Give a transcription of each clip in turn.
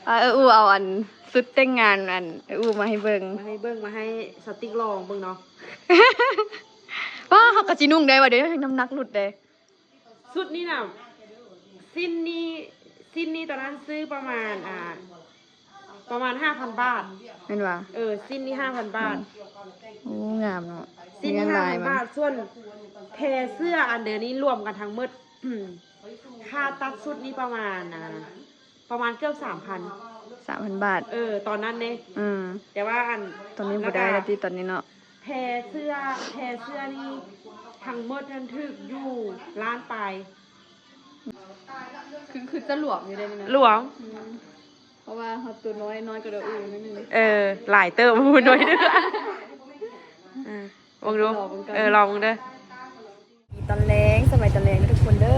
ອ່າ ເອື້ອຍອູ່ເອົາອັນຊຸດແຕ່ງງານອັນເອື້ອຍອູ່ມາໃຫ້ເບິ່ງ ມາໃຫ້ເບິ່ງ ມາໃຫ້ສະຕິກລອງເບິ່ງເນາະ. ວ້າ ເຮົາກໍຊິນຸ່ງໄດ້ວ່າເດ້ ນ້ຳໜັກຫຼຸດເດ້. ຊຸດນີ້ນະ ສິ້ນນີ້ ສິ້ນນີ້ຕອນນັ້ນຊື້ປະມານ ອ່າ ປະມານຫ້າພັນບາດ ແມ່ນຫວາ? ເອີ ສິ້ນນີ້ຫ້າພັນບາດ. ໂອ້ ງາມເນາະ ສິ້ນນີ້ຫ້າພັນບາດ. ສ່ວນແພເສື້ອອັນເດີນີ້ລວມກັນທັງໝົດ ຄ່າຕັດຊຸດນີ້ປະມານ ອ່າ ປະມານເກືອບສາມພັນ ສາມພັນບາດ. ເອີ ຕອນນັ້ນເດ້. ອືມ ແຕ່ວ່າອັນ ຕອນນີ້ບໍ່ໄດ້ແລ້ວຕິ ຕອນນີ້ເນາະ. ແພເສື້ອ ແພເສື້ອນີ້ທັງໝົດຫັ້ນຖືກຢູ່ລ້ານປາຍ. ຄື ຄືຈະຫຼວມຢູ່ເດ້ນີ້ນະ ຫຼວມ. ອືມ ເພາະວ່າເຮົາຕົວນ້ອຍ ນ້ອຍກວ່າເອື້ອຍອູ່ໜ້ອຍໜຶ່ງ. ເອີ ຫຼາຍເຕີບ ໜ້ອຍໜຶ່ງ. ເອີ ເບິ່ງດູ ລອເບິ່ງກ່ອນ ເອີ ລອງເບິ່ງເດີ. ຕອນແລງ ສະບາຍຕອນແລງເດີທຸກຄົນເດີ.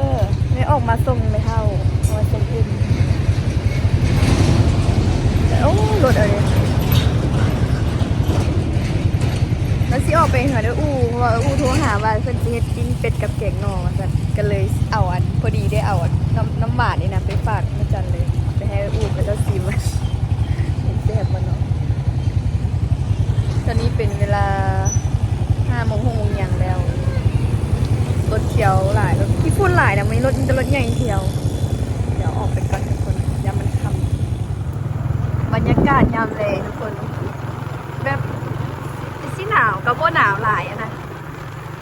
ໄດ້ອອກມາສົ່ງແມ່ເຖົ້າ ອອກມາສົ່ງເພິ່ນ. ໂອ້ ລົດເອົາເດ ລາວຊິອອກໄປຫາເອື້ອຍອູ່ ເພາະວ່າເອື້ອຍອູ່ໂທຫາວ່າເພິ່ນຊິເຮັດປີ້ງເປັດກັບແກງໜໍ່ວ່າຊັ້ນ. ກໍເລີຍເອົາອັນ ພໍດີໄດ້ເອົາອັນ ນ້ຳ ນ້ຳຫວານນີ້ນະໄປຝາກແມ່ຈັນເລີຍ ໄປໃຫ້ເອື້ອຍອູ່ເຂົາເຈົ້າຊີມວ່າແຊບບໍ່ເນາະ. ຕອນນີ້ເປັນເວລາຫ້າໂມງ ຫົກໂມງຫຍັງແລ້ວ. ລົດທ່ຽວຫຼາຍ ລົດ ຂີ້ຝຸ່ນຫຼາຍນະ ມີລົດ ມີແຕ່ລົດໃຫຍ່ທ່ຽວ. ດຽວອອກໄປກ່ອນທຸກຄົນ ຢ້ານມັນຄ່ຳ. ບັນຍາກາດຍາມແລງທຸກຄົນ ແບບຊິໜາວກໍບໍ່ໜາວຫຼາຍຫັ້ນນະ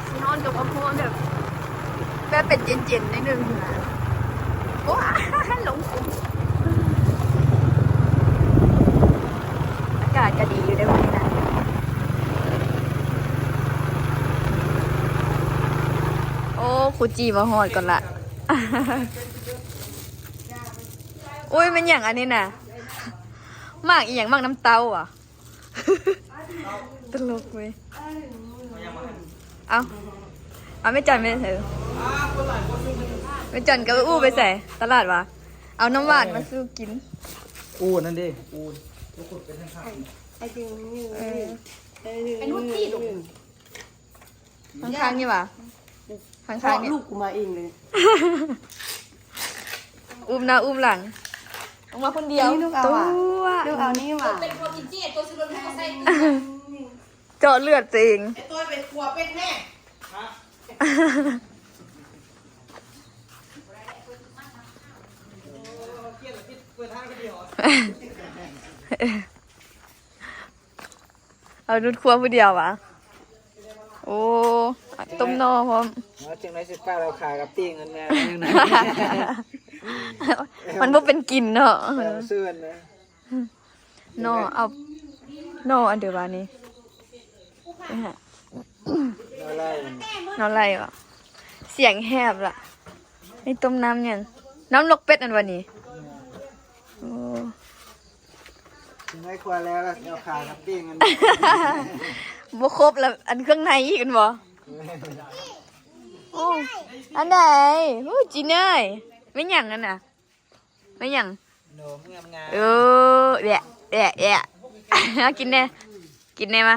ຊິຮ້ອນກໍບໍ່ຮ້ອນ ແບບ ແບບເປັນເຢັນໆໜ້ອຍໜຶ່ງນະ. ໂອ້ ລົງ ອາກາດກໍດີຢູ່ເດ້ມື້ນີ້ນະ. ໂອ້ ຄູຈີມາຮອດກ່ອນລະ. ໂອ້ຍ ແມ່ນຫຍັງອັນນີ້ນະ? ໝາກອີ່ຫຍັງ? ໝາກນ້ຳເຕົ້າຫວາ? ຕະຫຼົກເວີຍ. ເອົາ ເອົາ ແມ່ຈັນໄປໃສ? ແມ່ຈັນກັບເອື້ອຍອູ່ໄປໃສ? ຕະຫຼາດຫວາ? ເອົານ້ຳຫວານມາສູ່ກິນ. ອູ່ນັ້ນເດ້ ອູ່ ໄອ້ຈິງ ເອີ ໄອ້ນຸດຕີດ ຂ້າງໆນີ້ຫວາ? ຂ້າງໆນີ້ ລູກກູມາເອງເລີຍ. ອຸ້ມໜ້າອຸ້ມຫຼັງ ອອກມາຄົນດຽວ. ລູກເອົາຫວາ? ລູກເອົານີ້ຫວາ? ເປັນຄົວກິນເຈ ຕົວຊິລົດໃຫ້ເຂົາໃສ່ ເຈາະເລືອດຕົວເອງ. ໄອ້ຕົວໄປຄົວເປັດແມ່. ເອົານຸດຄົວຜູ້ດຽວຫວາ? ໂອ້ ຕົ້ມໜໍ່ພ້ອມ. ເອົາຈັ່ງໃດຊິປາດເອົາຂາກັບຕີນເງິນແມ່. ມັນບໍ່ເປັນກິນເນາະ. ເອີ ຊື່ນະ. ໜໍ່ ເອົາໜໍ່ອັນເດີຫວານີ້. ໜໍ່ໄລ່ ໜໍ່ໄລ່ຫວາ? ສຽງແຫບລະ. ນີ້ຕົ້ມນ້ຳຫຍັງ? ນ້ຳລົກເປັດອັນຫວານີ້? ໂອ້ ເຖິງໄດ້ຄົວແລ້ວ ແລ້ວເອົາຂາກັບປີກມັນ ບໍ່ຄົບລະ ອັນເຄື່ອງໃນອີກແມ່ນບໍ່? ໂອ້ ອັນໃດ? ໂອ້ ຈີເນີຍ ແມ່ນຫຍັງນັ້ນນະ? ແມ່ນຫຍັງ? ໜົມງາມໆ ເອີ ແອະ ແອະ ແອະ ກິນແດ່ ກິນແດ່ມາ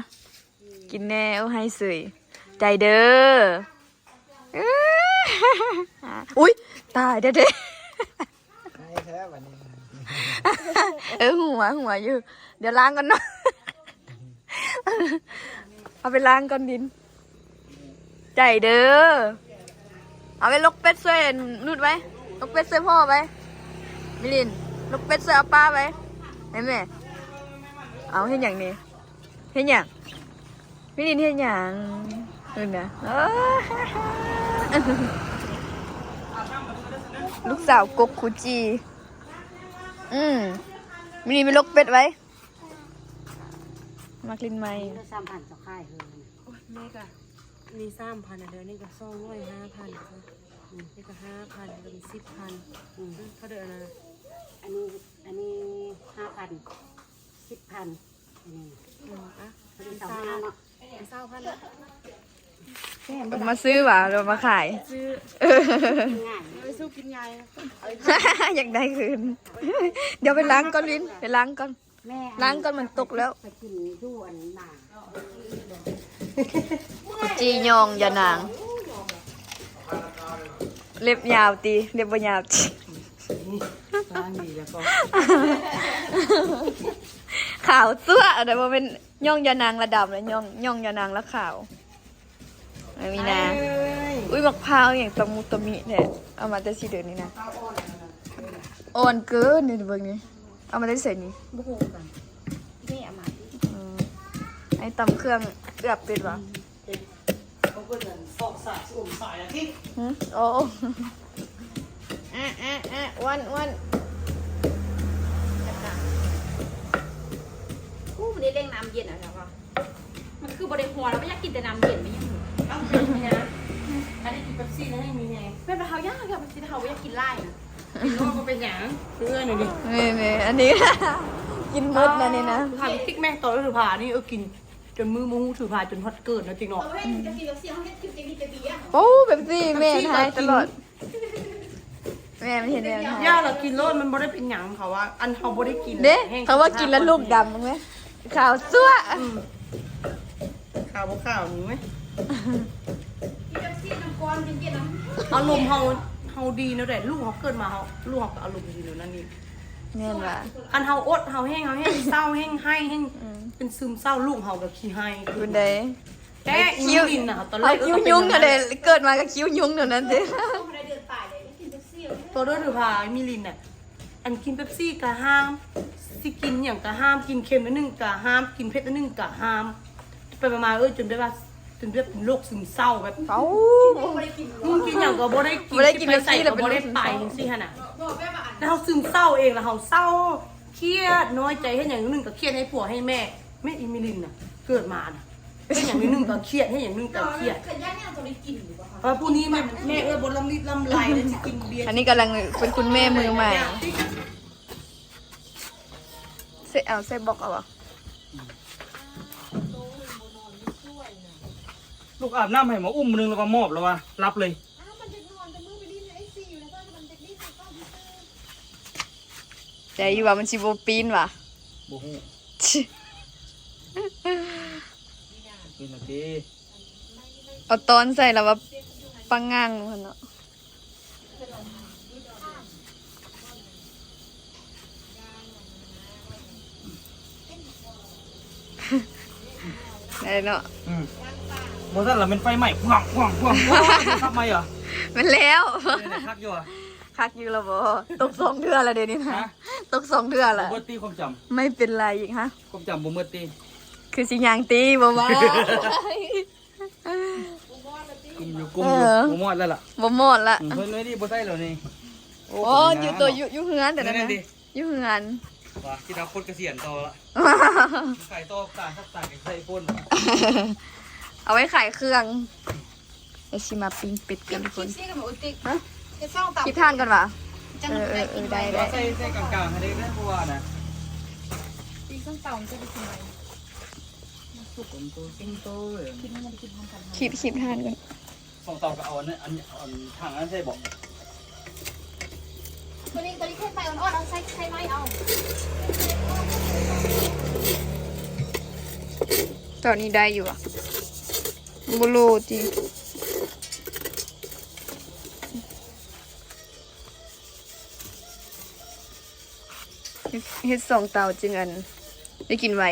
ກິນແດ່. ໂອ້ ໃຫ້ເສີຍ ໃຈເດີ. ອຸ້ຍ ຕາຍແທ້ໆ ໃຫ້ແທ້ບັດນີ້. ເອີ ຫົວ ຫົວຢູ່ ດຽວລ້າງກ່ອນເນາະ ເອົາໄປລ້າງກ່ອນດິນ. ໃຈເດີ ເອົາໄວ້ລົກເປັດຊ່ວຍນຸດໄວ້ ລົກເປັດຊ່ວຍພໍ່ໄວ້ ມິລິນ ລົກເປັດຊ່ວຍອາປ້າໄວ້ ແມ່ນແມ່. ເອົາ ເຮັດຫຍັງນີ້? ເຮັດຫຍັງ? ມິລິນເຮັດຫຍັງ? ເບິ່ງນະ ເອີ ລູກສາວກົກຄູຈີ. ອືມ ມິລິນໄປລົກເປັດໄວ້ ມັກຫຼິ້ນໄມ້. ສາມພັນ ເຈົ້າຂາຍເຮີ. ໂອ້ຍ ແມ່ກະ ອັນນີ້ສາມພັນ ອັນເດີ ອັນນີ້ກະສອງຮ້ອຍ ຫ້າພັນ ອືມ ນີ້ກະຫ້າພັນ ນີ້ກະເປັນສິບພັນ. ອືມ ເທົ່າເດີອັນນັ້ນນະ ອັນນີ້ ອັນນີ້ຫ້າພັນ ສິບພັນ ອືມ ອ່ະ ອັນນີ້ຊາວຫ້າເນາະ ຊາວພັນນະ. ເພິ່ນມາຊື້ຫວາ ຫຼືມາຂາຍ? ຊື້ ໄປສູ້ກິນງ່າຍ ຢາກໄດ້ຄືນ. ດຽວໄປລ້າງກ່ອນ ວິນ ໄປລ້າງກ່ອນ. ແມ່ ລ້າງກ່ອນ ມັນຕົກແລ້ວ ໄປກິນຢູ່ອັນນາ ຈີ່ຍອງ ຢ່ານາງ ເລັບຍາວຕິ ເລັບບໍ່ຍາວຕິ ລ້າງດີແລ້ວກໍ ເ ຂາວຈັ້ວ ອັນນັ້ນບໍ່ແມ່ນຍ້ອງຍານາງລະດຳ ແລ້ວຍ້ອງ ຍ້ອງຍານາງລະຂາວ. ອັນນີ້ນະ ເອີຍ ອຸ້ຍ ໝາກພ້າວຫຍັງຕະມຸຕະມິແທ້ ເອົາມາແຕ່ຊິເດີນີ້ນະ ອ່ອນເກີນນີ້ ເບິ່ງນີ້ ເອົາມາແຕ່ໃສນີ້ ບໍ່ຮູ້ຄືກັນ ແມ່ເອົາມາຕິ ອືມ ໃຫ້ຕຳເຄື່ອງເອືອບເປັນຫວາ? ເຂົາເອີ້ນອັນຊອກສາກ ຊິອົມສາຍອາທິດ ຫື? ໂອ້ ອາ ອາ ອາ ອ້ວນ ອ້ວນ ໂອ້ ມັນໄດ້ເລັ່ງນ້ຳເຢັນອະ ແລ້ວກໍ ມັນຄືບໍ່ໄດ້ຫົວ ແລ້ວກໍຢາກກິນແຕ່ນ້ຳເຢັນ ແມ່ນຫຍັງ? ເອົ້າ ເປັນຫຍັງ? ອັນນີ້ກິນເປັບຊີແລ້ວແຮງມີແຮງ ແມ່ນວ່າເຮົາຢາກ ຢາກເປັບຊີ ແຕ່ເຮົາບໍ່ຢາກກິນຫຼາຍນະ ກິນໂລດບໍ່ເປັນຫຍັງ ຄືເອື້ອຍໜ້ອຍນີ້ ນີ້ໆ ອັນນີ້ ກິນໝົດແລ້ວນີ້ນະ ຖາມຕິກແມ່ ຕອນຖືພານີ້ ເອີ ກິນ ຈົນມື້ບໍ່ຮູ້ຖືພາຈົນຮອດເກີດເນາະ ຈິງເນາະ ເອີ ເຫັນຈະກິນແປັບຊີ ເຮົາເຮັດກິນແຕ່ເບັຍ ໂອ້ ເປັບຊີແມ່ນໃຫ້ຕະຫຼອດ ແມ່ນເຫັນແມ່ນໃຫ້ ຢ່າລະກິນໂລດ ມັນບໍ່ໄດ້ເປັນຫຍັງ ເຂົາວ່າ ອັນເຮົາບໍ່ໄດ້ກິນເດ້ ເຂົາວ່າກິນແລ້ວລູກດຳ ເບິ່ງແມ ຂາວຈັ້ວ ອືມ ຂາວບໍ່ຂາວນີ້ເວີຍ ກິນເປັບຊີນ້ຳກ້ອນເຢັນໆ ອາລົມເຮົາ ເຮົາດີແນວໃດ ລູກເຮົາເກີດມາ ເຮົາ ລູກເຮົາກໍອາລົມດີແນວນັ້ນນີ້ ແມ່ນວ່າ ຄັນເຮົາອົດ ເຮົາແຮງ ເຮົາແຮງເສົ້າ ແຮງໄຫ້ ແຮງ ອືມ ເປັນຊຶມເສົ້າ ລູກເຮົາກໍຂີ້ໄຫ້ ເປັນໃດ? ແຕ່ອີມິລິນນະ ຕອນແລກ ຄິ້ວຍຸງຫັ້ນແຫຼະ ເກີດມາກໍຄິ້ວຍຸງເທົ່ານັ້ນເດ້ ຕອນເດີນຖືພາອີມິລິນນະ ອັນກິນເປັບຊີກໍຫ້າມ ຊິກິນຫຍັງກໍຫ້າມ ກິນເຄັມໜ້ອຍໜຶ່ງກໍຫ້າມ ກິນເຜັດໜ້ອຍໜຶ່ງກໍຫ້າມ ໄປໆມາໆ ເອີ ຈົນແບບວ່າ ຈົນແບບເປັນໂລກຊຶມເສົ້າ ແບບ ເອົ້າ ກິນຫຍັງກໍບໍ່ໄດ້ກິນ ບໍ່ໄດ້ກິນເປັບຊີ ຊິໄປໃສກໍບໍ່ໄດ້ໄປ ຈັ່ງຊີ້ຫັ້ນນະ ແລ້ວເຮົາຊຶມເສົ້າເອງ ແລ້ວເຮົາເສົ້າ ຄຽດ ນ້ອຍໃຈ ເຮັດຫຍັງໜຶ່ງກໍຄຽດໃຫ້ຜົວໃຫ້ແມ່ ແມ່ອີມິລິນນະ ເກີດມານະ ເຮັດຫຍັງໜຶ່ງກໍຄຽດ ເຮັດຫຍັງໜຶ່ງກໍຄຽດ ເພາະຜູ້ນີ້ແມ່ ແມ່ເອື້ອຍບໍ່ລຳລິດລຳໄລເລີຍ ຊິກິນເບຍ ອັນນີ້ກຳລັງເປັນຄຸນແມ່ມືໃໝ່ ໃສ່ ເອົາໃສ່ບັອກເອົາບໍ່? ລູກອາບນ້ຳໃຫ້ໝໍ ອຸ້ມໜຶ່ງແລ້ວກໍມອບແລ້ວວ່າ ຫຼັບເລີຍ. ໃຈຢູ່ວ່າມັນຊິບໍ່ປີນຫວາ? ບໍ່ຮູ້ ປີນລະຕິ ເອົາຕອນໃສ່ລະວ່າປະຫງັ່ງຫັ້ນເນາະ. ໄດ້ເນາະ ອືມ ບໍ່ຊັ້ນລະແມ່ນໄຟໄໝ້ ພວງ ພວງ ພວງ ພວງ ຂັບໄໝ້ຫວາ? ແມ່ນແລ້ວ ເປັນໄດ ຄັກຢູ່ຫວາ? ຄັກຢູ່ລະບໍ່? ຕົກສອງເທື່ອລະເດນີ້ນະ ຮະ? ຕົກສອງເທື່ອລະ ບໍ່ເບິດຕິຄວາມຈຳ ໄມ່ເປັນໄລອີກ ຮະ? ຄວາມຈຳບໍ່ເບິດຕິ ຄືຊິຍ່າງຕີ ບໍ່ວ່າ ກຸມຢູ່ ກຸມຢູ່ ເອີ ບໍ່ມອດແລ້ວລະ ບໍ່ມອດລະ ອືມ ເພິ່ນໄວ້ນີ້ບໍ່ໃຊ້ແລ້ວນີ້ ໂອ້ ໂອ້ ຢູ່ໂຕ ຢູ່ ຢູ່ເຮືອນແຕ່ນັ້ນນະ ຢູ່ເຮືອນ ວ່າຄິດວ່າປົດກະສຽນຕໍ່ລະ ຂາຍຕໍ່ການຮັກສາກໃສ່ປົນ ເອົາໄວ້ຂາຍເຄື່ອງ ແລ້ວຊິມາປີ້ງເປັດກັນທຸກຄົນ ຮະ? ຄິດຖ່ານກ່ອນຫວາ? ເອີ ເອີ ເອີ ໄດ້ ໄດ້ ໃສ່ ໃສ່ກາງໆ ໃຫ້ໄດ້ເດີ ເພາະວ່ານະ ປີ້ງເຂົ້າເຕົາມັນຈະໄດ້ກິນໄວ. ຄີບ ຄີບຖ່ານກ່ອນ ສອງເຕົາກໍເອົາອັນນັ້ນ ອັນ ອັນຖັງນັ້ນໃສ່ບໍ? ຕົວນີ້ ຕົວນີ້ເຮັດໄຟອ່ອນໆ ເອົາໃສ່ ໃສ່ໄມ້ເອົາ ເຕົານີ້ໄດ້ຢູ່ຫວາ? ບໍ່ໂລຕິ. ເຮັດ ເຮັດສອງເຕົາຈຶ່ງອັນ ໄດ້ກິນໄວ.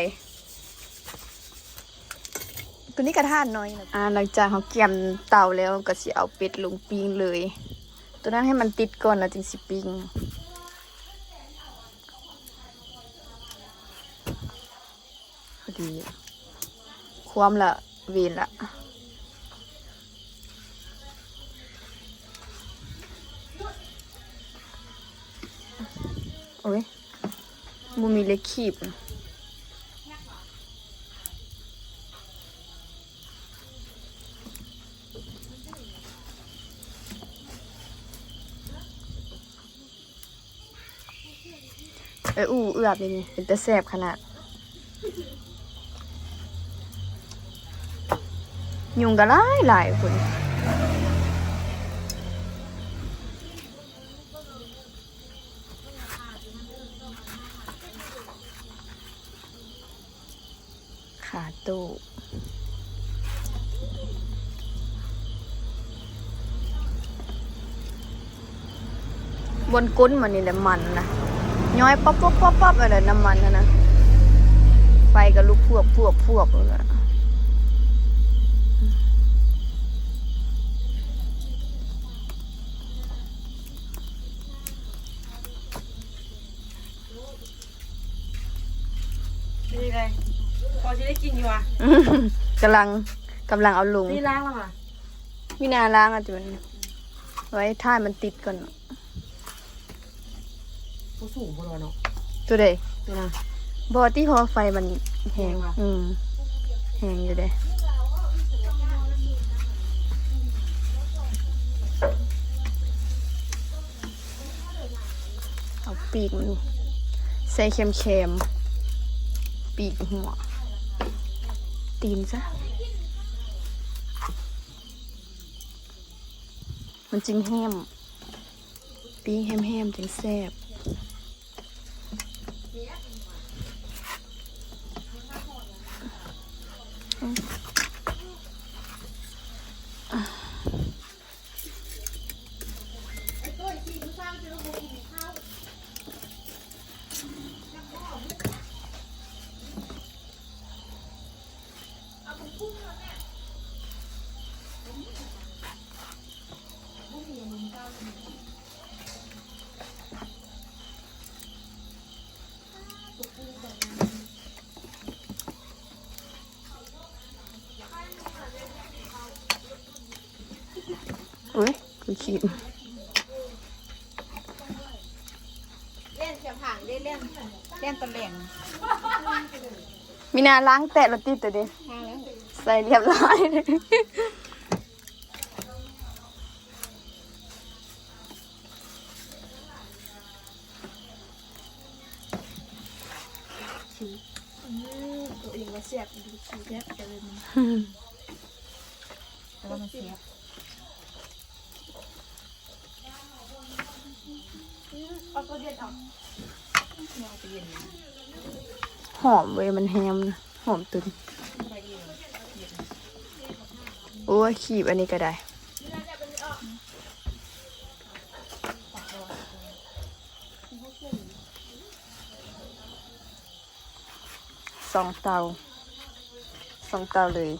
ຕົວນີ້ກະຖ່ານໜ້ອຍນະ. ອ່າ ຫຼັງຈາກເຮົາກຽມເຕົາແລ້ວ ກະຊິເອົາເປັດລົງປີ້ງເລີຍ. ຕົວນັ້ນໃຫ້ມັນຕິດກ່ອນ ແລ້ວຈຶ່ງຊິປີ້ງ. ພໍດີ ຄວ່ຳລະ ເວນລະ ໂອ້ຍ ບໍ່ມີເຫຼັກຄີບ. ເອີ ອູ້ເອືອບນີ້ ເປັນຕາແຊບຂະໜາດ. ຍຸງກໍຫຼາຍໆ ພຸ້ນ. ຂາໂຕ້ ບ່ອນກົ້ນມັນນີ້ແຫຼະມັນນະ ຍ້ອຍປັອບໆໆໆ ອັນນັ້ນນ້ຳມັນຫັ້ນນະ. ໄຟກໍລຸກພວກໆໆ ເປັນຈັ່ງໃດ? ພໍຊິໄດ້ກິນຢູ່ຫວາ? ກຳລັງ ກຳລັງເອົາລົງ. ນີ້ລ້າງແລ້ວຫວາ? ມີໜ້າລ້າງອາດຈະ ໄວ້ຖ້າໃຫ້ມັນຕິດກ່ອນ. ບໍ່ສູງບໍ່ດອເນາະ ຕົວໃດ? ຕົວນະ ບໍ່ຕິ ເພາະວ່າໄຟມັນແຮງ. ແຮງຫວາ? ອືມ ແຮງຢູ່ເດ້. ເອົາປີກມັນໃສ່ແຄມໆ ປີກຫົວ ຕີນຊະ ມັນຈຶ່ງແຫ້ມ ປີ້ງແຫ້ມໆ ຈຶ່ງແຊບ. ໂອ້ຍ ຄືຂີດ ແລ່ນສຽບຫາງເດ້ ແລ່ນ ແລ່ນຕະແຫຼງ. ມີໜ້າລ້າງແຕະລະຕິດໂຕນີ້ ລ້າງແລ້ວ ໃສ່ລຽບຮ້ອຍ. ອືມ ຕົວເອງວ່າແຊບ ແຊບ ແຕ່ວ່າມັນແຊບ. ຫອມເວີຍ ມັນແຮມ ຫອມຕຸນ. ໂອ້ຍ ຄີບອັນນີ້ກໍໄດ້. ສອງເຕົາ ສອງເຕົາເລີຍ.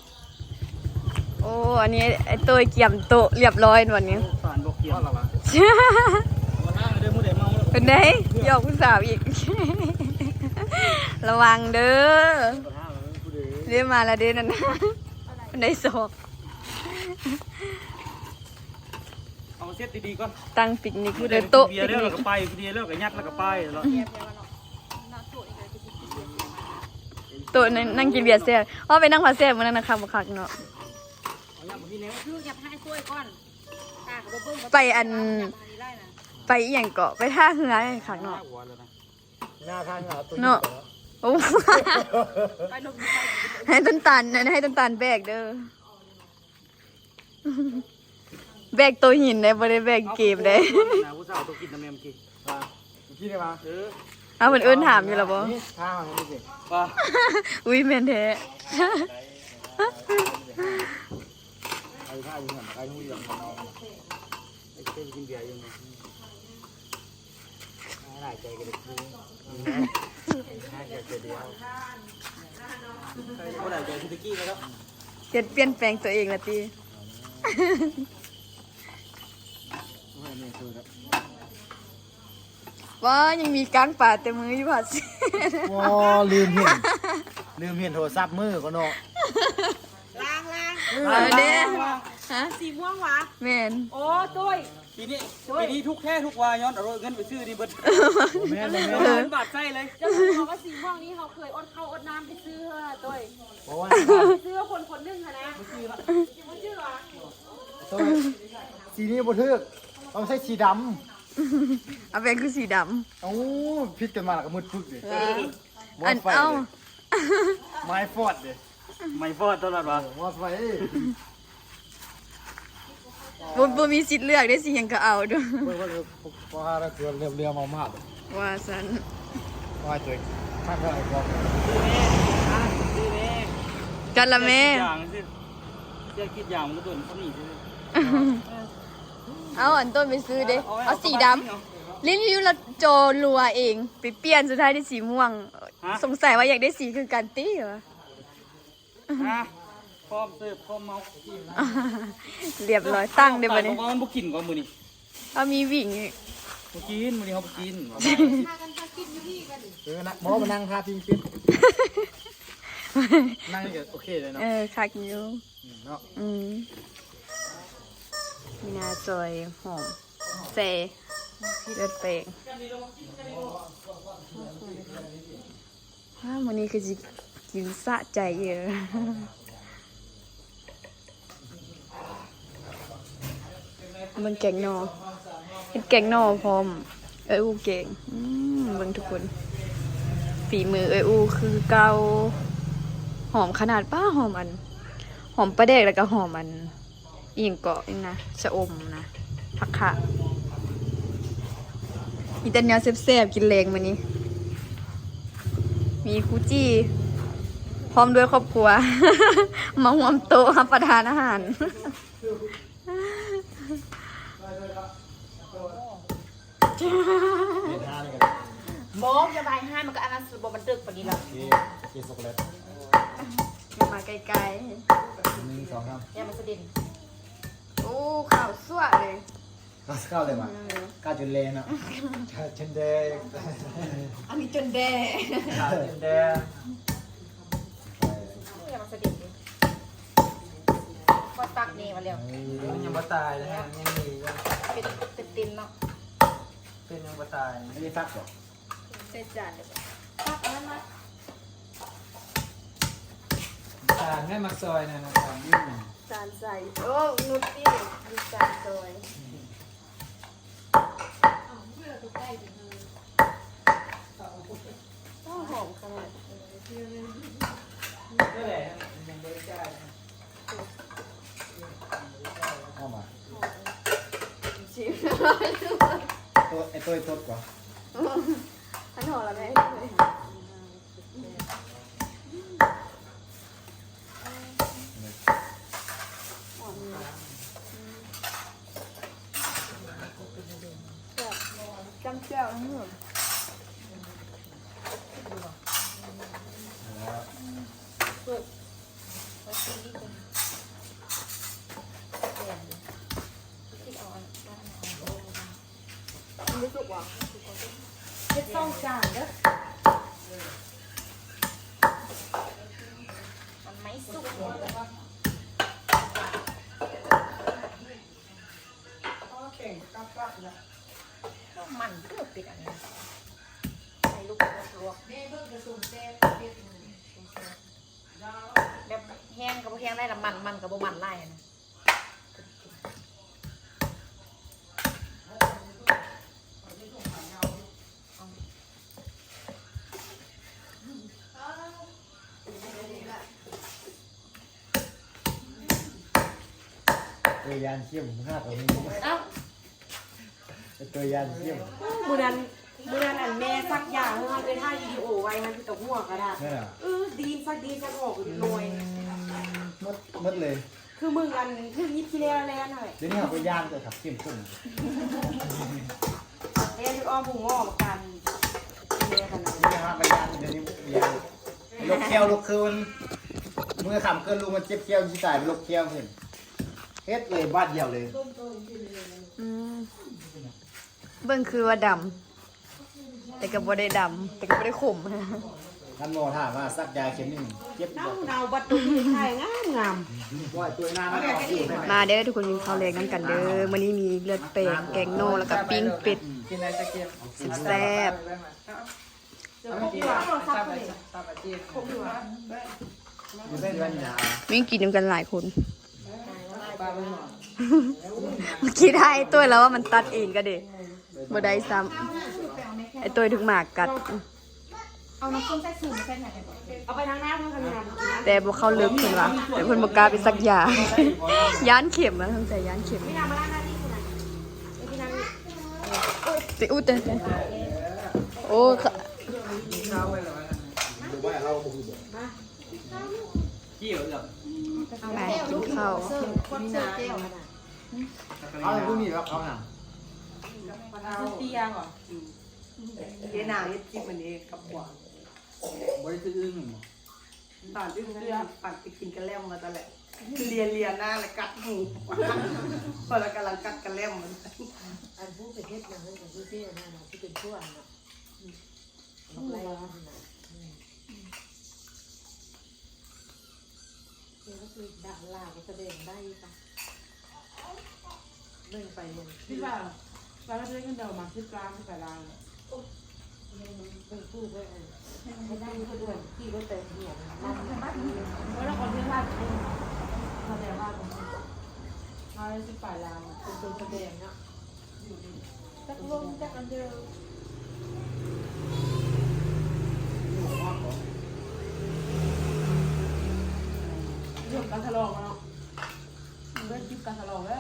ໂອ້ ອັນນີ້ໄອ້ໂຕ້ຍກຽມໂຕະລຽບຮ້ອຍວັນນີ້. ເປັນໃດ ຢອກຜູ້ສາວອີກ. ລະວັງເດີ ເດີ ມາລະເດີ ນັ້ນ ເປັນໃດ ສອກ. ເອົາເຊັດດີໆກ່ອນ ຕັ້ງປິກນິກຢູ່ເດີ ໂຕະປິກນິກ. ເບຍແລ້ວກໍໄປ ເບຍແລ້ວກໍຍັດ ແລ້ວກໍໄປແລ້ວ. ໂຕະ ນັ່ງ ນັ່ງກິນເບຍແຊບ. ເວົ້າໄປນັ່ງພາແຊບມື້ນັ້ນນະ ຄັກບໍ່ຄັກເນາະ. ຄືຢາກໃຫ້ຊ່ວຍກ່ອນ ຕາກໍບໍ່ເບິ່ງ ໄປອັນ ໄປອີ່ຫຍັງເກາະ ໄປທ່າເຮືອ ຄັກເນາະ ເນາະ. ໂອ້ ໃຫ້ຕົ້ນຕານ ໃຫ້ຕົ້ນຕານແບກເດີ. ແບກໂຕຫີນເດ້ ບໍ່ໄດ້ແບກເກມເດ້. ເອົາ ຜູ້ສາວໂຕກິນນຳແມ່ເມື່ອກີ້ ວ່າ ເມື່ອກີ້ໄດ້ມາ ເອີ ເອົາ ເພິ່ນເອີ້ນຖາມຢູ່ລະບໍ່? ນີ້ ຖ້າເຮົານີ້ຊິ ວ່າ ອຸ້ຍ ແມ່ນແທ້. ເອົາ ຖ້າຢູ່ຫັ້ນ ໃກ້ຮູ້ເລື່ອງ ເອີ ກິນເບຍຢູ່ນີ້. ຫຼາຍໃຈກໍໄດ້ຄື ຫຼາຍໃຈຕົວດຽວ ບໍ່ຫຼາຍໃຈຄືຕະກີ້ແລ້ວ. ເຮັດປ່ຽນແປງຕົວເອງລະຕິ. ໂອ້ຍ ແມ່ນຄືແລ້ວ ວ້າ ຍັງມີກ້າງປາແຕ່ມື້ຢູ່ຫວາ. ໂອ້ ລືມເຫັນ ລືມເຫັນໂທລະສັບມື້ກ່ອນເນາະ. ລ້າງ ລ້າງ ເອີ ເອີ ເດ້ ຮະ ສີມ່ວງຫວາ? ແມ່ນ ໂອ້ ໂຕຍ ປີນີ້ ໂຕຍ ປີນີ້ທຸກແທ້ທຸກວ່າ ຍ້ອນເອົາເງິນໄປຊື້ນີ້ເບິດ. ບໍ່ແມ່ນ ບໍ່ແມ່ນ ເອົາເງິນບາດໃຊ້ເລີຍ. ເຈົ້າຮູ້ບໍ່ວ່າສີມ່ວງນີ້ ເຮົາເຄີຍອົດເຂົ້າອົດນ້ຳໄປຊື້ ໂຕຍ ໄປຊື້ຄົນຄົນໜຶ່ງຫັ້ນນະ. ບໍ່ຈື່ຫວາ? ໂຕຍ ສີນີ້ບໍ່ຖືກ ຕ້ອງໃຊ້ສີດຳ. ເອົາແປງຄືສີດຳ. ເອົ້າ ຜິດກັນມາແລ້ວກໍມືດປຶກເດ້. ອັນ ເອົ້າ My fault ເດ້ My fault ຕະຫຼອດວ່າ เออ ว่าไป ບໍ່ ບໍ່ມີສິດເລືອກເດ້ ຊິຫຍັງກໍເອົາເດີ້. ເບິ່ງວ່າເຫຼືອ ພໍຫາແລ້ວ ເຫຼືອ ເຫຼືອມາ ມາ ວ່າຊັ້ນ ວ່າຕົວ ຖ້າເຮົາເອົາຂອງ ຊື້ແມ່ ຊື້ແມ່ ກັນລະແມ່ ຢາງຊື່ ຢາກກິນຢາງ ມັນກໍຕົວສ່ຳນີ້ຊື່. ເອົາ ອັນຕົ້ນໄປຊື້ເດ້ ເອົາສີດຳ. ຫຼິ້ນຢູ່ລະຈໍລົວເອງ ໄປປ່ຽນສຸດທ້າຍໄດ້ສີມ່ວງ. ຮະ? ສົງໄສວ່າຢາກໄດ້ສີຄືກັນຕິວະ. ຮະ? ພ້ອມເສີບ ພ້ອມເມົາ. ລຽບຮ້ອຍ ຕັ້ງເດ້ບັດນີ້. ເອົາ ມັນບໍ່ກິນກໍມື້ນີ້ ເຮົາມີວິງອີກ. ບໍ່ກິນ ມື້ນີ້ເຮົາບໍ່ກິນ. ເອີ ນະ ບໍ່ມານັ່ງທາພິງປິດ ນັ່ງນີ້ກໍໂອເຄເລີຍເນາະ. ເອີ ຄັກຢູ່ ອືມ ເນາະ. ອືມ ມີໜ້າຈອຍ ຫອມ ແຊ ເລືອດແປງ. ວ້າ ມື້ນີ້ຄືຊິກິນສະໃຈເອີ. ເບິ່ງແກງໜໍ່ ເຮັດແກງໜໍ່ພ້ອມ ເອື້ອຍອູ່ແກງ. ອືມ ເບິ່ງທຸກຄົນ ຝີມືເອື້ອຍອູ່ຄືເກົ່າ. ຫອມຂະໜາດ ປ້າ ຫອມອັນ ຫອມປາແດກ ແລ້ວກໍຫອມອັນ ອີ່ຫຍັງເກາະ ອີ່ຫຍັງນະ ຊະອົມນະ ຜັກຂາ. ມີແຕ່ແນວແຊບໆ ກິນແລງມື້ນີ້ ມີຄູຈີ້ ພ້ອມດ້ວຍຄອບຄົວ ມາຮ່ວມໂຕະຮັບປະທານອາຫານ. ບໍ່ ຢ່າບາຍຮ້າຍ ມັນກໍອັນນັ້ນ ບໍ່ ມັນເດິກປານນີ້ລະ. ໂອເຄ ໂອເຄ ຊັອກໂກແລັດ ຢ່າມາໃກ້ໆ ໜຶ່ງ ສອງ ສາມ ຢ່າມາສະເດັນ. ໂອ້ ຂາວຊົ່ວເລີຍ ຂາວ ຂາວເລີຍຫວາ? ອືມ ຂາວຈົນແລເນາະ ຂາວຈົນແດງ ອັນນີ້ຈົນແດງ ຂາວຈົນແດງ. ຢ່າມາສະເດັນເດ້ ຂໍຕັກແດ່ວ່າແລ້ວ. ເອີ ມັນຍັງບໍ່ຕາຍເດ້ ຍັງມີຢູ່ ເປັນ ເປັນຕີນເນາະ ເປັນຍັງບໍ່ຕາຍ. ອັນນີ້ຕັກບໍ່? ໃສ່ຈານເດ້ ຕັກອັນນັ້ນມາ. ຈານແມ່ນມັກຊອຍນະ ອືມ ຈານໃສ່. ໂອ້ ນຸດຕິ ມີຈານຊອຍ. ໂອ້ ຫອມຂະໜາດ. ເອົາມາ ຊິມ ໂຕ ໄອ້ໂຕ້ຍ ໂຕ້ຍຕົດກວ່າ ອັນຫອມລະແມ່. ຈ້ຳແຈ່ວ ອືມ ສຸກ ມັນບໍ່ສຸກຫວາ? ເຮັດສອງຈານເດີ້ ມັນໄມ່ສຸກ. ໂອ້ ແຂງກັບກັບນະ ມັນເກືອບປິດອັນນີ້ ໃສ່ລູກລວກ ແມ່ເບິ່ງກະສົມແຊບ ແບບແຫ້ງກໍບໍ່ແຫ້ງໄດ້ລະ ມັນ ມັນກໍບໍ່ມັນຫຼາຍນະ. ໂຕຍ ຢ້ານເຂັມ ຫາກະມີ ເອົ້າ ໂຕຍ ຢ້ານເຂັມ. ມື້ນັ້ນ ມື້ນັ້ນອັນແມ່ສັກຢາໃຫ້ເຮົາໄປຖ່າຍວິດີໂອໄວ້ຫັ້ນ ຄືກັບຫົວກະດາດ ເອີ ດີນສັກດີນສັກອອກເລີຍ ໝົດ ໝົດເລີຍ. ຄືມຶງອັນຖືກຍິບຂີ້ແລ້ວແລ່ນຫັ້ນແຫຼະ. ດຽວນີ້ເຮົາກໍຢ້ານເກີດຂັບເຂັມຂຶ້ນ ແລ່ນຖືກອ້ອມຜູ້ງໍ້ປະກັນ ດຽວນີ້ເຮົາກໍຢ້ານ ດຽວນີ້ຢ້ານ ລົກແຂ້ວ ລົກຄືນ ມື້ຄ່ຳເກີດລູກມັນເຈັບແຂ້ວ ຊິຕາຍ ລົກແຂ້ວເຫັນ ເຮັດເລີຍບາດດຽວເລີຍ. ອືມ ເບິ່ງຄືວ່າດຳ ແຕ່ກໍບໍ່ໄດ້ດຳ ແຕ່ກໍບໍ່ໄດ້ຂົມ. ທ່ານໝໍຖາມວ່າສັກຢາເຂັມໜຶ່ງເຈັບບໍ່? ເນົ່າໆ ບັດຕົວນີ້ໄຂ່ງາມໆ. ມາເດີທຸກຄົນ ກິນເຂົ້າແລງນຳກັນເດີ. ມື້ນີ້ມີເລືອດແປງ ແກງໜໍ່ ແລ້ວກໍປີ້ງເປັດ ແຊບໆ. ມີກິນນຳກັນຫຼາຍຄົນ. ເມື່ອກີ້ໄດ້ອ້າຍໂຕ້ຍແລ້ວວ່າມັນຕັດເອງກະເດ ບໍ່ໄດ້ຊ້ຳ ໄອ້ໂຕ້ຍຖືກໝາກັດ. ເອົານ້ຳສົ້ມໃສ່ສູງໃສ່ແທ້ ເອົາໄປທາງໜ້າເພິ່ນ ແຕ່ບໍ່ເຂົ້າເລິກເພິ່ນວ່າ ແຕ່ເພິ່ນບໍ່ກ້າໄປສັກຢາ ຢ້ານເຂັມນະ ສົງໄສຢ້ານເຂັມ. ຕິອຸດເຕ ໂອ້ ມາກິນເຂົ້າ. ເອົາແລ້ວ ເອົາແລ້ວ ເອົາແລ້ວ ເອົາແລ້ວ ເອົາແລ້ວ. ປາເທົ້າເຕ້ຍບໍ່? ອືມ ເຈນາງເຮັດຄລິບມື້ນີ້ກັບພວກ ບໍ່ໄດ້ຊື້ອຶ່ງແມ່ນບໍ່? ປານອຶ່ງນັ້ນ ປານໄປກິນກະແລັມມາຕະແຫຼະ ເລຍໆໜ້າ ແລ້ວກັດຫູ ເພາະລາວກຳລັງກັດກະແລັມ. ອັນຜູ້ໄປເຮັດນະ ເພິ່ນກໍຄືຊິອັນນັ້ນນະ ຊິເປັນພວກນັ້ນນະ ອືມ ອືມ ອອກໄລ່ຫັ້ນນະ ອືມ ເອີ ກໍຄືດາລາກໍສະແດງໄດ້ປະ ເບິ່ງໄປເບິ່ງ ຄິດວ່າ ວ່າເຮົາໄດ້ເງິນເດືອນປະມານສິບລ້ານ ສິບປາຍລ້ານ. ເບິ່ງຜູ້ເບິ່ງ ເອີ ບໍ່ໄດ້ ບໍ່ໄດ້ ຂີ່ລົດໄປເຮັດວຽກນະ ບໍ່ໄດ້ຂໍເງິນລ້ານ ສະແດງວ່າ ເຮົາໄດ້ສິບປາຍລ້ານ ເປັນຕົວສະແດງເນາະ. ຈັກລົມຈັກອັນເດີ ເລື່ອງການທະເລາະເນາະ ເລື່ອງຄລິບການທະເລາະເດີ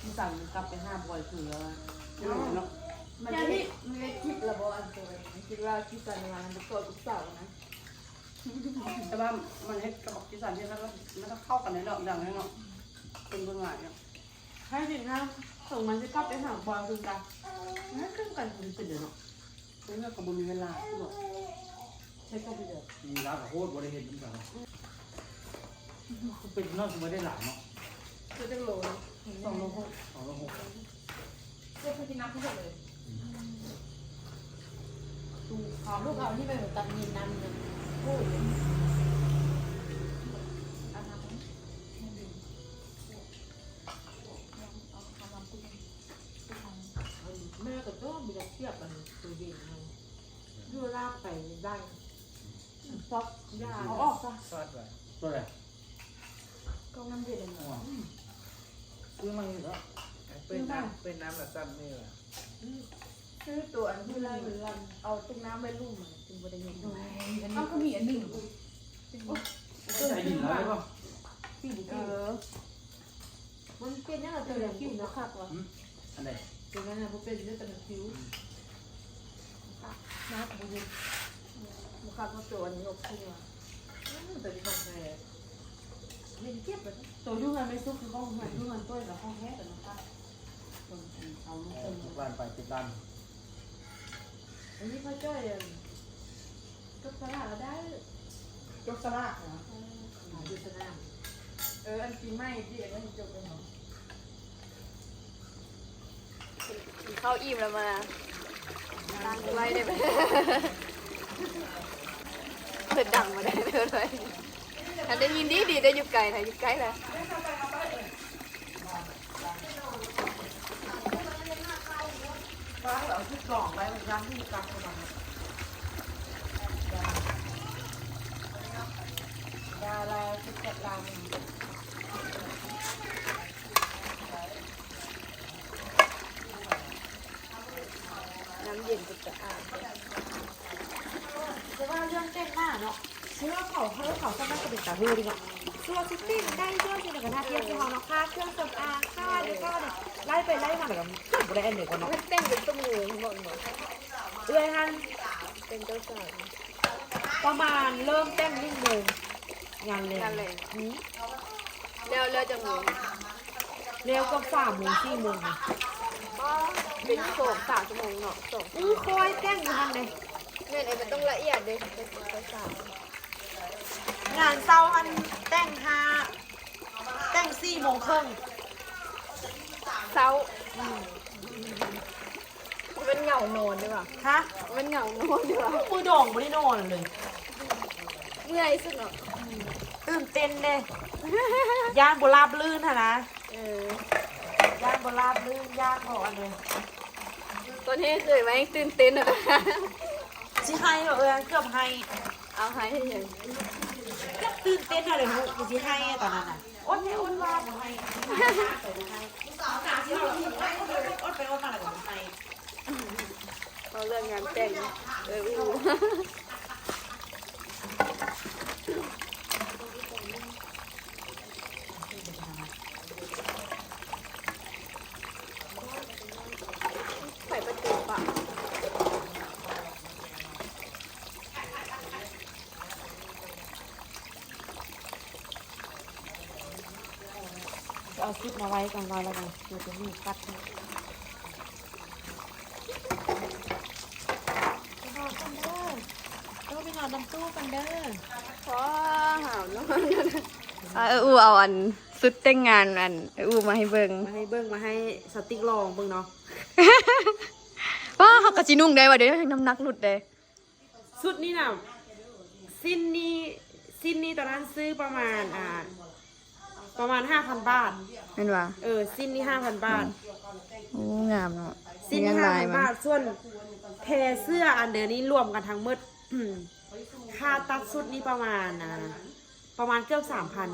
ທີ່ສັ່ງກັບໄປຫາບອຍຄືເນາະ ມັນເຮັດ ມັນເຮັດຄລິບລະບໍ່ ອັນໂຕ ມັນຄິດວ່າຄິດກັນວ່າມັນຈະກອດລູກສາວນະ ແຕ່ວ່າມັນເຮັດກັບບັກຈີສັນເຮັດແລ້ວ ມັນກໍເຂົ້າກັນໄດ້ເນາະ ຢ່າງນັ້ນເນາະ ເພິ່ນເບິ່ງຫຼາຍເນາະ. ໃຫ້ເຮັດງານ ເຖິງມັນຊິກັບໄປຫາບ່ອນຄືກັນ ງານຄືກັນ ມັນເປັນເດເນາະ ເພິ່ນກໍບໍ່ມີເວລາຄືບໍ່ ໃຊ້ກໍໄປເດີ ມີເວລາກໍໂຄດບໍ່ໄດ້ເຮັດນຳກັນເນາະ ເປັນນ້ອຍກໍບໍ່ໄດ້ຫຼາຍເນາະ ຄືຈັກໂລ ສອງໂລຫົກ ສອງໂລຫົກ ເຈົ້າຄືກິນນ້ຳເພິ່ນເລີຍ ອືມ ລູກເຂົາ ລູກເຂົານີ້ແມ່ນຕັດມີນນຳເລີຍ ໂອ້ຍ ອັນນັ້ນ ແມ່ກໍຕ້ອງບໍ່ຢາກທຽບອັນໂຕເຢັນຫັ້ນ ຢູ່ລາບໄປໄດ້ ຊອດຢາ ເອົາອອກຊະ ຊອດໄວ້ ຕົວໃດ ກອງນ້ຳເຢັນ ອືມ ຊື້ມາຢູ່ແລ້ວ ເປີດນ້ຳ ເປີດນ້ຳລະສັ່ນມືລະ ອືມ ຊື້ຕົວອັນທີ່ໄລ່ມັນລັນ ເອົາຕຸກນ້ຳໄວ້ລຸ່ມ ມັນຈຶ່ງບໍ່ໄດ້ເຫັນ ເອົາ ກໍມີອັນໜຶ່ງ ໃສ່ດິນແລ້ວບໍ່ ເອີ ມັນເປັນຫຍັງລະ ແຕ່ລະຄິວບໍ່ຄັກວ່າ ຫືມ ອັນໃດ ຕົວນັ້ນນະບໍ່ເປັນເດ້ ແຕ່ລະຄິວ ອືມ ໜ້າກໍບໍ່ເຫັນ ບໍ່ຄັກວ່າໂຕອັນຍົກຂຶ້ນວ່າ ອືມ ໂຕນີ້ຂອງແທ້ ເຫັນເກັບແລ້ວ ໂຕຢູ່ເຮືອນແມ່ສຸກຄືຂອງເຮືອນ ຢູ່ເຮືອນຕົວລະຂອງແທ້ ແຕ່ມັນຄັກ ເບິ່ງເອົາລູກເພິ່ນ ເອີ ທຸກຮ້ານໄປຕິດຮ້ານ ອັນນີ້ພໍ່ຈ້ອຍ ອັນ ຈົກສະຫຼາກກໍໄດ້ ຈົກສະຫຼາກເນາະ ເອີ ຢູ່ສະໜາມ ເອີ ອັນປີໃໝ່ຕິ ອັນນັ້ນຈົກແລ້ວເນາະ ກິນເຂົ້າອີ່ມແລ້ວມາ ໄລ່ໄດ້ໄປ ເພິ່ນດັງມາໄດ້ເລີຍ ຄັນໄດ້ຍິນດີໆ ໄດ້ຢູ່ໄກນະ ຢູ່ໃກ້ລະ. ວາງແລ້ວເອົາຊຸດດອງໄວ້ ມັນຢ້ານມີການ ດາລາ ຊຸດຈັດລາ ນ້ຳເຢັນເປັນຕາອາບ. ແຕ່ວ່າເລື່ອງແຕ່ງໜ້າເນາະ ເຊື່ອເຂົາ ເອີ ເຂົາສ່ວນມາກກໍເປັນຕາເຮີດີເນາະ ເຊື່ອຊິເຕັ້ງໄດ້ ເຊື່ອຊິໜ້າກະໜ້າທຽບຄືເຮົາເນາະ ຄ່າເຄື່ອງສຳອາງ ຄ່ານີ້ ຄ່ານີ້ ໄລ່ໄປໄລ່ມາແລ້ວກໍບໍ່ໄດ້ອັນດຽວກັນເນາະ ແຕ່ງເປັນຊົ່ວໂມງບໍ ເອື້ອຍຫັ້ນ ເປັນເຈົ້າສາວ ປະມານເລີ່ມແຕ່ງໜຶ່ງໂມງ ງານແລງ ງານແລງ ອືມ ແລ້ວ ແລ້ວຈັກໂມງ? ແລ້ວກໍສາມໂມງ ສີ່ໂມງ ອໍ ເປັນສອງສາມຊົ່ວໂມງເນາະ ສອງ ອື ຄ່ອຍແຕ່ງຢູ່ຫັ້ນເດ້ ແມ່ນ ເອີ ມັນຕ້ອງລະອຽດເດ້ ເຮັດຄ່ອຍສາວ ງານເຊົ້າຫັ້ນແຕ່ງຫ້າ ແຕ່ງສີ່ໂມງເຄິ່ງ ເຊົ້າ ອືມ ມັນເຫງົານອນດີກວ່າ ຮະ ມັນເຫງົານອນດີກວ່າ ມື້ດອງບໍ່ໄດ້ນອນເລີຍ ເມື່ອຍສຸດເນາະ ຕື່ນເຕັ້ນເດ້ ຢ້ານບໍ່ລາບລື່ນຫັ້ນນະ ເອີ ຢ້ານບໍ່ລາບລື່ນ ຢ້ານບໍ່ອັນເດ້ ຕອນເຮັດເຄີຍໄວ້ຕື່ນເຕັ້ນນະ ຊິໄຫ້ເນາະ ເອີ ເກືອບໄຫ້ ເອົາໄຫ້ເຮັດຫຍັງ ເກືອບຕື່ນເຕັ້ນຫັ້ນແຫຼະ ຄືຊິໄຫ້ຕອນນັ້ນນະ ອົດແທ້ອົດວ່າບໍ່ໄຫ້ ອົດໄປອົດມາແລ້ວກໍບໍ່ໄຫ້ ເວົ້າເລື່ອງງານແຕ່ງ ເອີ ໄຂປະຕູປະ ຈະເອົາຊຸດມາໄວ້ກາງວັນແລ້ວກັນ ເພື່ອຈະມີຄັດໃຫ້ ນຳຕູ້ກັນເດີ. ພໍຫາວນອນ. ອ່າ ເອື້ອຍອູ່ເອົາອັນຊຸດແຕ່ງງານອັນເອື້ອຍອູ່ມາໃຫ້ເບິ່ງ ມາໃຫ້ເບິ່ງ ມາໃຫ້ສະຕິກລອງເບິ່ງເນາະ. ວ້າ ເຮົາກໍຊິນຸ່ງໄດ້ວ່າ ດຽວນ້ຳໜັກຫຼຸດເດ້. ຊຸດນີ້ນະ ສິ້ນນີ້ ສິ້ນນີ້ຕອນນັ້ນຊື້ປະມານ ອ່າ ປະມານຫ້າພັນບາດ ແມ່ນຫວາ? ເອີ ສິ້ນນີ້ຫ້າພັນບາດ. ໂອ້ ງາມເນາະ. ສິ້ນນີ້ຫ້າພັນບາດ ສ່ວນແພເສື້ອອັນດຽວນີ້ລວມກັນທັງໝົດ ຄ່າຕັດຊຸດນີ້ປະມານ ອ່າ ປະມານເກືອບສາມພັນ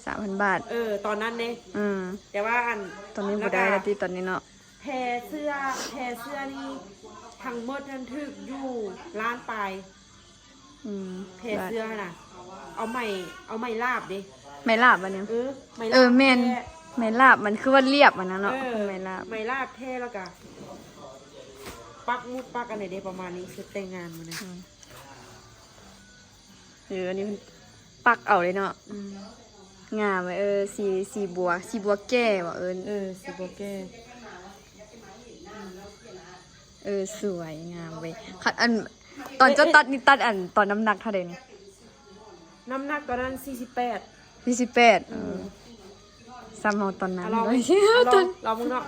ສາມພັນບາດ. ເອີ ຕອນນັ້ນເດ້. ອືມ ແຕ່ວ່າອັນ ຕອນນີ້ບໍ່ໄດ້ແລ້ວຕິ ຕອນນີ້ເນາະ. ແພເສື້ອ ແພເສື້ອນີ້ທັງໝົດຫັ້ນຖືກຢູ່ລ້ານປາຍ. ອືມ ແພເສື້ອຫັ້ນນະ ເອົາໄມ້ ເອົາໄມ້ລາບເດ້. ໄມ້ລາບອັນນີ້? ເອີ ໄມ້ລາບ. ເອີ ແມ່ນ ແພ ໄມ້ລາບ ມັນຄືວ່າລຽບຫັ້ນນະເນາະ. ເອີ ໄມ້ລາບ ໄມ້ລາບແພ ແລ້ວກະປັກໝຸດປັກອັນໃດເດ້ ປະມານນີ້ ຊຸດແຕ່ງງານມັນນະ. ອືມ ເອີ ອັນນີ້ເພິ່ນປັກເອົາເລີຍເນາະ. ອືມ ງາມເວີ້ຍ. ເອີ ສີ ສີບົວ ສີບົວແກ່ບໍ່ເອີ້ນ. ເອີ ສີບົວແກ່. ເອີ ສວຍງາມເວີ້ຍ. ຄັນ ອັນ ຕອນເຈົ້າຕັດນີ້ ຕັດອັນຕອນນ້ຳໜັກເທົ່າໃດນີ້? ນ້ຳໜັກຕອນນັ້ນສີ່ສິບແປດ. ສີ່ສິບແປດ. ອືມ ເອີ ສ່ຳເຮົາຕອນນັ້ນ. ລອງ ລອງເບິ່ງເນາະ.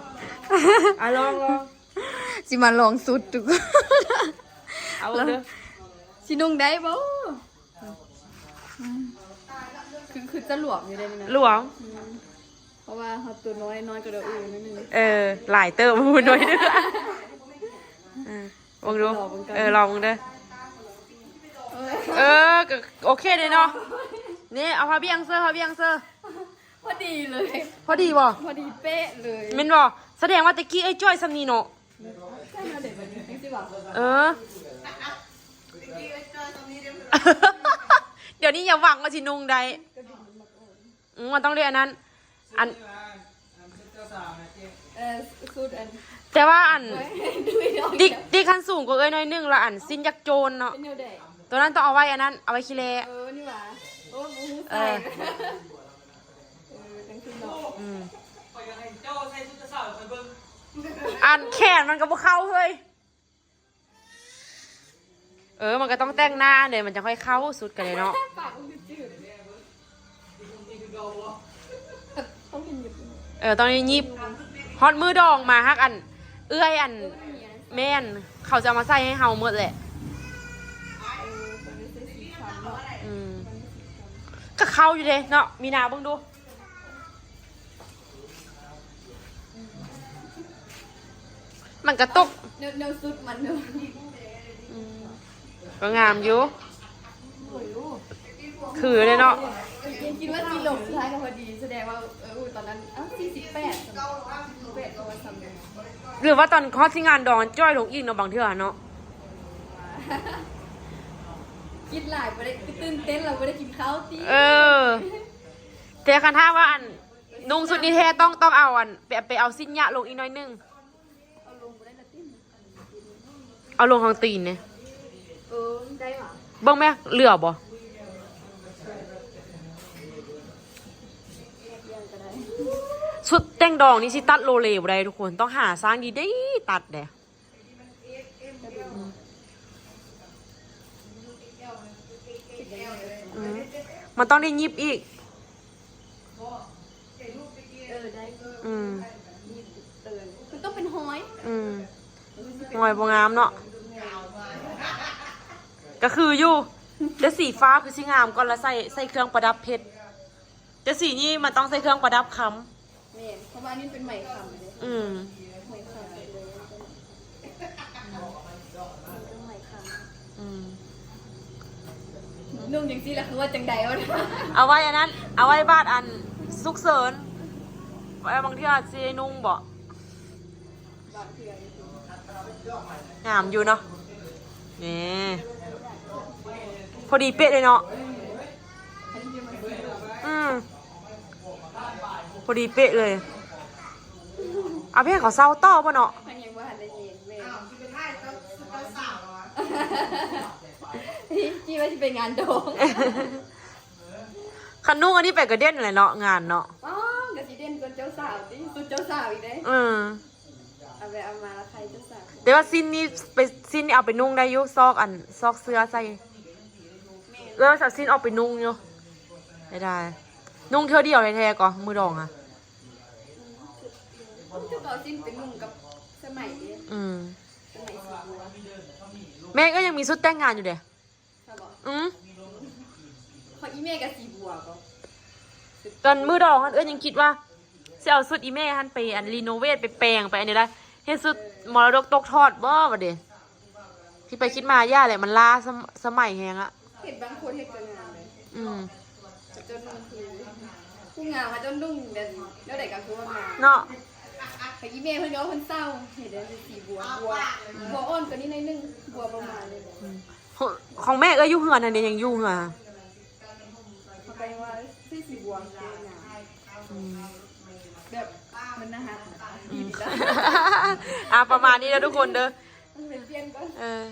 ອ່ະ ລອງ ລອງ ຊິມາລອງຊຸດທຸກຄົນ. ເອົາເບິ່ງເດີ ຊິນຸ່ງໄດ້ບໍ່? ອືມ ຄື ຄືຈະຫຼວມຢູ່ເດ້ນີ້ນະ. ຫຼວມ. ອືມ ເພາະວ່າເຮົາຕົວນ້ອຍ ນ້ອຍກວ່າດອກອູ່ໜ້ອຍໜຶ່ງ. ເອີ ຫຼາຍເຕີບ ໜ້ອຍໜຶ່ງ. ເອີ ເບິ່ງດູ. ລອງເບິ່ງກ່ອນ. ເອີ ລອງເບິ່ງເດີ. ເອີ ເອີ ກໍໂອເຄເດ້ເນາະ. ນີ້ ເອົາຜ້າບ່ຽງເຊີ ຜ້າບ່ຽງເຊີ. ພໍດີເລີຍ. ພໍດີບໍ່? ພໍດີເປະເລີຍ. ແມ່ນບໍ່? ສະແດງວ່າແຕ່ກີ້ເອື້ອຍຈ້ອຍສ່ຳນີ້ເນາະ. ເອີ ດຽວນີ້ຢ່າຫວັງວ່າຊິນຸ່ງໄດ້. ອືມ ມັນຕ້ອງໄດ້ອັນນັ້ນ ອັນ ເອີ ຊຸດອັນ ແຕ່ວ່າອັນ ໂອ້ຍ ດິກ ດິກຄັນສູງກວ່າເອື້ອຍໜ້ອຍໜຶ່ງ ລະອັນສິ້ນຢາກໂຈນເນາະ. ເປັນແນວໃດ? ຕົວນັ້ນຕ້ອງເອົາໄວ້ອັນນັ້ນ ເອົາໄວ້ຂີ້ແລ່. ເອີ ນີ້ຫວາ? ໂອ້ ບໍ່ຮູ້ໃສ່. ເອີ ເອີ ຈັ່ງຊີ້ເນາະ. ອືມ ອັນແຂນມັນກໍບໍ່ເຂົ້າເຮີ້ຍ. ເອີ ມັນກໍຕ້ອງແຕ່ງໜ້າເດ້ ມັນຈັ່ງຄ່ອຍເຂົ້າຊຸດກໍໄດ້ເນາະ. ປາກມັນຈືດໆ. ຕ້ອງເຮັດຫຍິບ. ເອີ ຕ້ອງໄດ້ຫຍິບ. ຮອດມື້ດອງມາ ຫາກອັນ ເອື້ອຍອັນ ເອີ ແມ່ນ ເຂົາຈະເອົາມາໃສ່ໃຫ້ເຮົາໝົດແຫຼະ. ເອີ ມັນໄດ້ໃສ່ສີຄຳເນາະ. ອືມ ມັນມີສີຄຳ ກໍເຂົ້າຢູ່ເດ້ເນາະ. ມີນາເບິ່ງດູ. ມັນກະຕົກ ແນວ ແນວສຸດມັນເນາະ. ອືມ ກໍງາມຢູ່. ໂອ້ຍ ຄືເດ້ເນາະ. ຄິດວ່າຊິລົງ ສຸດທ້າຍກໍພໍດີ. ສະແດງວ່າ ເອີ ຕອນນັ້ນ ເອົ້າ ສີ່ສິບແປດ ສີ່ສິບແປດ ກໍວ່າສ່ຳນັ້ນ. ຫຼືວ່າຕອນຮອດຊິງານດອງ ຈ່ອຍລົງອີກເນາະ ບາງເທື່ອເນາະ. ກິນຫຼາຍ ບໍ່ໄດ້ ຕື່ນເຕັ້ນ ແລ້ວບໍ່ໄດ້ກິນເຂົ້າຕິ. ເອີ ແຕ່ຄັນຖ້າວ່າອັນ ນຸ່ງຊຸດນີ້ແທ້ ຕ້ອງ ຕ້ອງເອົາອັນ ໄປ ໄປເອົາສິ້ນຍະລົງອີກໜ້ອຍໜຶ່ງ. ເອົາລົງບໍ່ໄດ້ລະຕິ ເອົາລົງທາງຕີນເດ້. ເອີ ໄດ້ຫວາ? ເບິ່ງແມ້ ເຫຼືອບໍ່? ຊຸດແຕ່ງດອງນີ້ຊິຕັດໂລເລບໍ່ໄດ້ທຸກຄົນ ຕ້ອງຫາຊ່າງດີໆຕັດເດ້. ອືມ ມັນຕ້ອງໄດ້ຫຍິບອີກ. ເອີ ໄດ້. ອືມ ເອີ ມັນຕ້ອງເປັນຮອຍ. ອືມ ຮອຍບໍ່ງາມເນາະ. ກໍຄືຢູ່ ແຕ່ສີຟ້າຄືຊິງາມກ່ອນ ລະໃສ່ ໃສ່ເຄື່ອງປະດັບເພັດ. ແຕ່ສີນີ້ມັນຕ້ອງໃສ່ເຄື່ອງປະດັບຄຳ. ແມ່ນ ເພາະວ່າອັນນີ້ເປັນໄມ້ຄຳເດ້. ອືມ ໄມ້ຄຳເລີຍ ໄມ້ຄຳ. ອືມ ນຸ່ງຈັ່ງຊີ້ລະຄືວ່າຈັ່ງໃດວະ? ເອົາໄວ້ອັນນັ້ນ ເອົາໄວ້ບາດອັນສຸກເສີນ ວ່າບາງເທື່ອຊິໄດ້ນຸ່ງບໍ. ງາມຢູ່ເນາະ ນີ້ ພໍດີເປະເລີຍເນາະ. ອືມ ພໍດີເປະເລີຍ. ເອົາ ເພິ່ນເຂົາເຊົາຕໍ່ບໍ່ເນາະ? ຍັງບໍ່ທັນໄດ້ຍິນແມ່. ຄິດວ່າຊິໄປງານດອງ. ຄັນນຸ່ງອັນນີ້ໄປກະເດັ່ນແຫຼະເນາະ ງານເນາະ. ອໍ ກະຊິເດັ່ນກວ່າເຈົ້າສາວຕິ ຊຸດເຈົ້າສາວອີກເດ້. ເອີ ເອົາໄປເອົາມາລະໃຄຈະສັກ. ແຕ່ວ່າສິ້ນນີ້ໄປ ສິ້ນນີ້ເອົາໄປນຸ່ງໄດ້ຢູ່ ຊອກອັນ ຊອກເສື້ອໃສ່. ເອື້ອຍວ່າຊິເອົາສິ້ນອອກໄປນຸ່ງຢູ່ ໄດ້ ນຸ່ງເທື່ອດຽວແທ້ໆ ກໍມື້ດອງຫະ. ເຈົ້າກໍເອົາສິ້ນໄປນຸ່ງກັບສະໄໝເດ້ ອືມ ສະໄໝສີບົວ. ແມ່ເອື້ອຍຍັງມີຊຸດແຕ່ງງານຢູ່ເດ້. ອືມ ຂອງອີ່ແມ່ກໍສີບົວກໍ ຕອນມື້ດອງຫັ້ນ ເອື້ອຍຍັງຄິດວ່າຊິເອົາຊຸດອີ່ແມ່ຫັ້ນໄປ ອັນ ຣີໂນເວດ ໄປແປງ ໄປອັນນີ້ລະ ເຮັດຊຸດມໍລະດົກຕົກທອດບໍ ບາດນີ້ ຄິດໄປຄິດມາ ຢ່າແຫຼະ ມັນລ້າສະໄໝແຮງອະ. ເຫັນບາງຄົນເຮັດກໍງາມເດ້ ອືມ ເຂົາເຈົ້ານຸ່ງຄືຜູ້ງາມ ເຂົາເຈົ້ານຸ່ງແບບແນວໃດກໍຄືວ່າງາມເນາະ. ແຕ່ອີ່ແມ່ເພິ່ນກໍເພິ່ນເຊົາ ເຫັນແຕ່ສີບົວ ບົວ ບົວອ່ອນກວ່ານີ້ໜ້ອຍໜຶ່ງ ບົວປະມານນີ້. ອືມ ຂອງ ຂອງແມ່ເອື້ອຍຢູ່ເຮືອນຫັ້ນເດ ຍັງຢູ່ເຮືອນ ເຂົາກໍຍັງວ່າຊິສີບົວງາມ ອືມ ແບບມັນໜ້າຮັກ ອືມ ອ່າ ປະມານນີ້ເດີທຸກຄົນເດີ ມັນເປັນປ່ຽນກ່ອນ ເອີ.